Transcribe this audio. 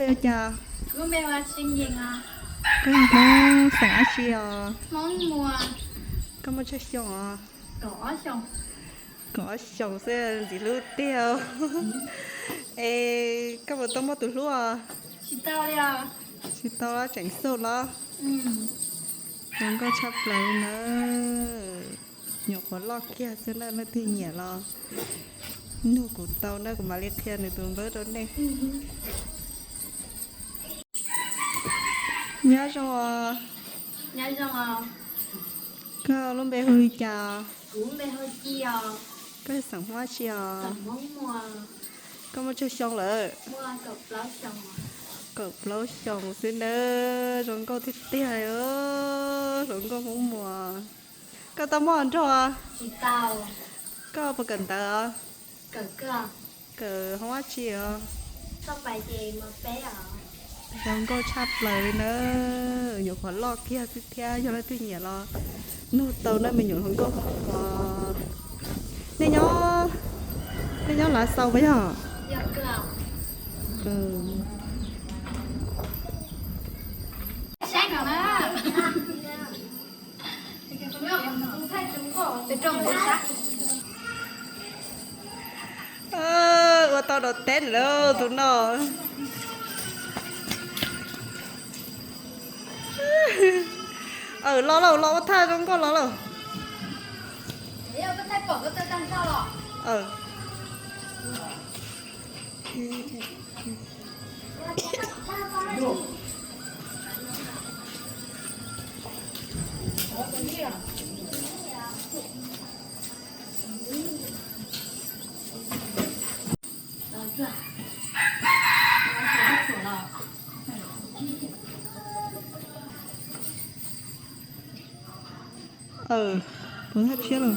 Yog cas? Koj yog Hmoob xeem dab tsi os? Koj muaj tsawg xyoo os? Kaum ob xyoos xwb ntxim hlub tiag. Es koj puas tau muaj tus hlub os? Tsis tau los tseem xauj los? Zoo nkauj tshaj plaws li na. Nyuam qhuav loj kiag xwb na, leej twg nyiam los nug kuv tau na, kuv mam li qhia nws tus npawb rau nej. Nyob zoo os. Koj lub npe hu li cas? Koj xeem Hmoob dab tsi os? Koj muaj tsawg xyoo lawm? Kaum plaub xyoos xwb na. Zoo nkauj tiag tiag, hluas nkauj Hmoob Muas. Koj tau muaj hluas nraug? Koj puas kawm ntawv? Kawm Hmoob dab tsi os? Zoo nkauj tshaj plaws li na. Nyuam qhuav loj kiag xwb thiab, yog leej twg nyiam los nug tau na, me nyuam hluas nkauj Hmoob Muas. Nej nyob, nej nyob Lav Xaus puas yog? Ua tau daus teb lawm tus no. Aws, los lauj, los ua thaj zoo nkauj los lauj. Aws, kuv thaj tshiab lawm.